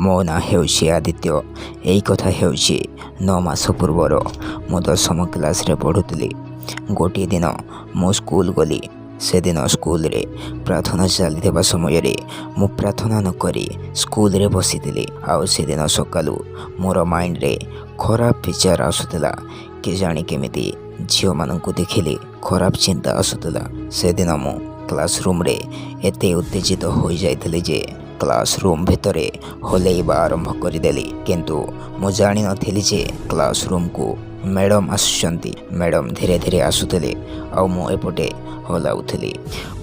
ମୋ ନାଁ ହେଉଛି ଆଦିତ୍ୟ। ଏଇ କଥା ହେଉଛି 9 ମାସ ପୂର୍ବର। ମୁଁ 10ମ କ୍ଲାସ୍ରେ ପଢ଼ୁଥିଲି। ଗୋଟିଏ ଦିନ ମୁଁ ସ୍କୁଲ ଗଲି। ସେଦିନ ସ୍କୁଲରେ ପ୍ରାର୍ଥନା ଚାଲିଥିବା ସମୟରେ ମୁଁ ପ୍ରାର୍ଥନା ନକରି ସ୍କୁଲରେ ବସିଥିଲି। ଆଉ ସେଦିନ ସକାଳୁ ମୋର ମାଇଣ୍ଡରେ ଖରାପ ବିଚାର ଆସୁଥିଲା। କେଜାଣି କେମିତି ଝିଅମାନଙ୍କୁ ଦେଖିଲେ ଖରାପ ଚିନ୍ତା ଆସୁଥିଲା। ସେଦିନ ମୁଁ କ୍ଲାସ୍ ରୁମ୍ରେ ଏତେ ଉତ୍ତେଜିତ ହୋଇଯାଇଥିଲି ଯେ କ୍ଲାସ୍ ରୁମ୍ ଭିତରେ ହଲେଇବା ଆରମ୍ଭ କରିଦେଲି। କିନ୍ତୁ ମୁଁ ଜାଣିନଥିଲି ଯେ କ୍ଲାସ୍ ରୁମ୍କୁ ମ୍ୟାଡ଼ମ୍ ଆସୁଛନ୍ତି। ମ୍ୟାଡ଼ମ୍ ଧୀରେ ଧୀରେ ଆସୁଥିଲେ ଆଉ ମୁଁ ଏପଟେ ହଲାଉଥିଲି।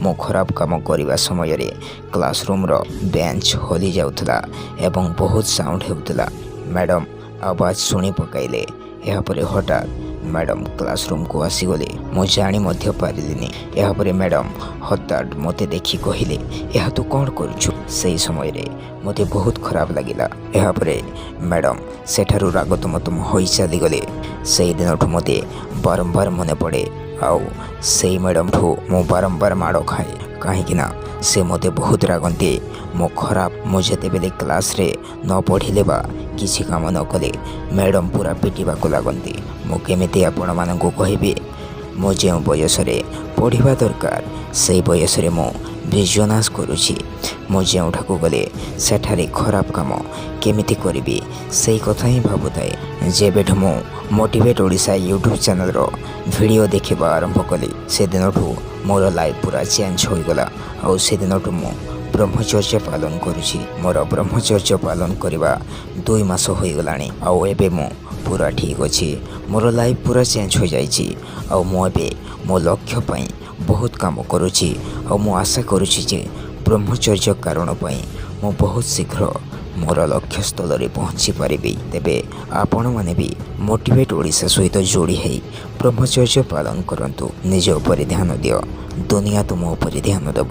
ମୁଁ ଖରାପ କାମ କରିବା ସମୟରେ କ୍ଲାସ୍ ରୁମ୍ର ବେଞ୍ଚ ହଲି ଯାଉଥିଲା ଏବଂ ବହୁତ ସାଉଣ୍ଡ ହେଉଥିଲା। ମ୍ୟାଡ଼ମ୍ ଆବାଜ ଶୁଣି ପକାଇଲେ। ଏହାପରେ ହଠାତ୍ ମ୍ୟାଡ଼ମ୍ କ୍ଲାସ୍ ରୁମ୍କୁ ଆସିଗଲେ। ମୁଁ ଜାଣି ମଧ୍ୟ ପାରିଲିନି। ଏହାପରେ ମ୍ୟାଡ଼ମ୍ ହଠାତ୍ ମୋତେ ଦେଖି କହିଲେ, "ଏହା ତୁ କ'ଣ କରୁଛୁ?" ସେହି ସମୟରେ ମୋତେ ବହୁତ ଖରାପ ଲାଗିଲା। ଏହାପରେ ମ୍ୟାଡ଼ମ୍ ସେଠାରୁ ରାଗତମତମ ହୋଇ ଚାଲିଗଲେ। ସେଇ ଦିନଠୁ ମୋତେ ବାରମ୍ବାର ମନେ ପଡ଼େ ଆଉ ସେଇ ମ୍ୟାଡ଼ମ୍ଠୁ ମୁଁ ବାରମ୍ବାର ମାଡ଼ ଖାଏ, କାହିଁକିନା ସେ ମୋତେ ବହୁତ ରାଗନ୍ତି। ମୁଁ ଖରାପ ମୁଁ ଯେତେବେଳେ କ୍ଲାସ୍ରେ ନ ପଢ଼ିଲେ ବା କିଛି କାମ ନ କଲେ, ମ୍ୟାଡ଼ମ୍ ପୁରା ପିଟିବାକୁ ଲାଗନ୍ତି। ମୁଁ କେମିତି ଆପଣମାନଙ୍କୁ କହିବି? ମୁଁ ଯେଉଁ ବୟସରେ ପଢ଼ିବା ଦରକାର, ସେଇ ବୟସରେ ମୁଁ ବିଜନେସ୍ କରୁଛି। ମୁଁ ଯେଉଁଠାକୁ ଗଲେ ସେଠାରେ ଖରାପ କାମ କେମିତି କରିବି, ସେଇ କଥା ହିଁ ଭାବୁଥାଏ। ଯେବେଠୁ ମୁଁ ମୋଟିଭେଟ୍ ଓଡ଼ିଶା ୟୁଟ୍ୟୁବ୍ ଚ୍ୟାନେଲ୍ର ଭିଡ଼ିଓ ଦେଖିବା ଆରମ୍ଭ କଲି, ସେଦିନଠୁ ମୋର ଲାଇଫ୍ ପୁରା ଚେଞ୍ଜ ହୋଇଗଲା। ଆଉ ସେଦିନଠୁ ମୁଁ ବ୍ରହ୍ମଚର୍ଯ୍ୟ ପାଳନ କରୁଛି। ମୋର ବ୍ରହ୍ମଚର୍ଯ୍ୟ ପାଳନ କରିବା 2 ମାସ ହୋଇଗଲାଣି ଆଉ ଏବେ ମୁଁ ପୁରା ଠିକ୍ ଅଛି। ମୋର ଲାଇଫ୍ ପୁରା ଚେଞ୍ଜ ହୋଇଯାଇଛି ଆଉ ମୁଁ ଏବେ ମୋ ଲକ୍ଷ୍ୟ ପାଇଁ ବହୁତ କାମ କରୁଛି। ଆଉ ମୁଁ ଆଶା କରୁଛି ଯେ ବ୍ରହ୍ମଚର୍ଯ୍ୟ କାରଣ ପାଇଁ ମୁଁ ବହୁତ ଶୀଘ୍ର ମୋର ଲକ୍ଷ୍ୟସ୍ଥଳରେ ପହଞ୍ଚି ପାରିବି। ତେବେ ଆପଣମାନେ ବି ମୋଟିଭେଟ୍ ଓଡ଼ିଶା ସହିତ ଯୋଡ଼ି ହେଇ ବ୍ରହ୍ମଚର୍ଯ୍ୟ ପାଳନ କରନ୍ତୁ। ନିଜ ଉପରେ ଧ୍ୟାନ ଦିଅ, ଦୁନିଆ ତୁମ ଉପରେ ଧ୍ୟାନ ଦେବ।